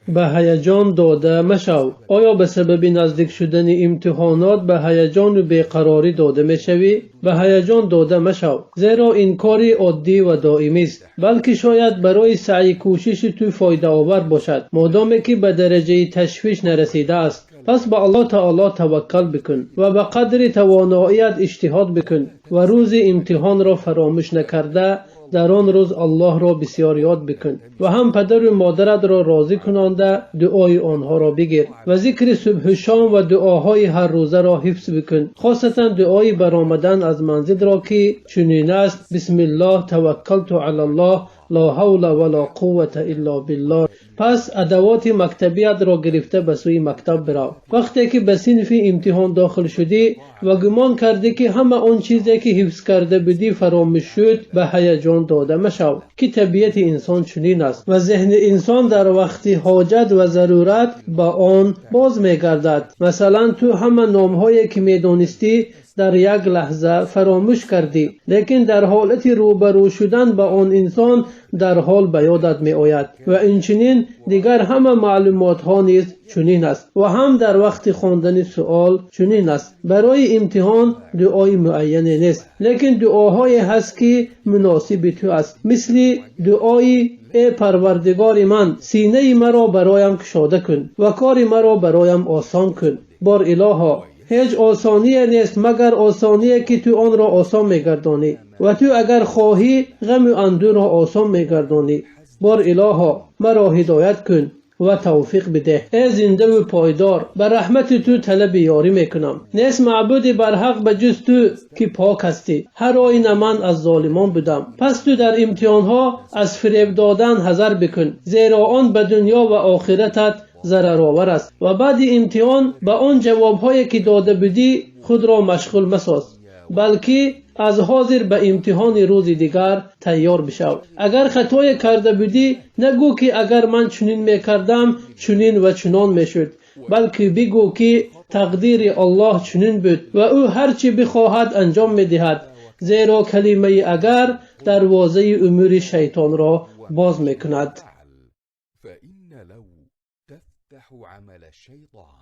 Ба ҳаяҷон дода машав. Оё ба сабаби наздик шудани имтиҳонот ба ҳаяҷону беқарорӣ дода мешавӣ? Ба ҳаяҷон дода машав, зеро ин кори оддӣ ва доимист, балки шояд барои саъю кӯшиши ту фоидаовар бошад, модоме ки ба дараҷаи ташвиш нарасидааст. Пас ба Аллоҳ таоло таваккал бикун ва ба қадри тавоноият иҷтиҳод бикун ва рӯзи имтиҳонро фаромӯш накарда, дар он рӯз Аллоҳро бисёр ёд бикун ва ҳам падару модаратро розӣ кунонда, дуои онҳоро бигир ва зикри субҳу шом ва дуоҳои ҳаррӯзаро ҳифз бикун, хосатан дуои баромадан аз манзилро, ки чунин аст: «Бисмиллоҳ, таваккалту алаллоҳ, ло ҳавла вало қуввата илло биллоҳ». Пас адавоти мактабиятро гирифта, ба сӯи мактаб бирав. Вақте ки ба синфи имтиҳон дохил шудӣ ва гумон кардӣ, ки ҳама он чизе, ки ҳифз карда будӣ, фаромӯш шуд, ба ҳаяҷон дода машав, ки табиати инсон чунин аст ва зеҳни инсон дар вақти ҳоҷат ва зарурат ба он боз мегардад. Масалан, ту ҳама номҳое, ки медонистӣ, дар як лаҳза фаромӯш кардӣ, лекин дар ҳолати рӯбарӯ шудан ба он инсон дар ҳол ба ёдат меояд. Ва инчунин дигар ҳама маълумотҳо низ чунин аст ва ҳам дар вақти хондани суол чунин аст. Барои имтиҳон дуои муайяне нест, лекин дуоҳое ҳаст, ки муносиби ту аст, мисли дуои: «Э Парвардигори ман, синаи маро бароям кушода кун ва кори маро бароям осон кун. Бор илоҳо, ҳеҷ осоние нест, магар осоние, ки ту онро осон мегардонӣ, ва ту агар хоҳӣ, ғаму андӯҳро осон мегардонӣ. Бор илоҳо, маро ҳидоят кун ва тавфиқ бидеҳ. Э зиндаву пойдор, ба раҳмати ту талаби ёрӣ мекунам. Нест маъбуди барҳақ ба ҷуз ту, ки пок ҳастӣ. Ҳар оина ман аз золимон будам». Пас ту дар имтиҳонҳо аз фиреб додан ҳазар бикун, зеро он ба дунё ва охиратат зараровар аст. Ва баъди имтиҳон ба он ҷавобҳое, ки дода будӣ, худро машғул масоз, балки аз ҳозир ба имтиҳони рӯзи дигар тайёр бишав. Агар хатое карда будӣ, нагӯ, ки агар ман чунин мекардам, чунин ва чунон мешуд, балки бигӯ, ки тақдири Аллоҳ чунин буд ва ӯ ҳар чӣ бихоҳад, анҷом медиҳад, зеро калимаи «агар» дарвозаи умури шайтонро боз мекунад. فإن لو تفتح عمل الشيطان.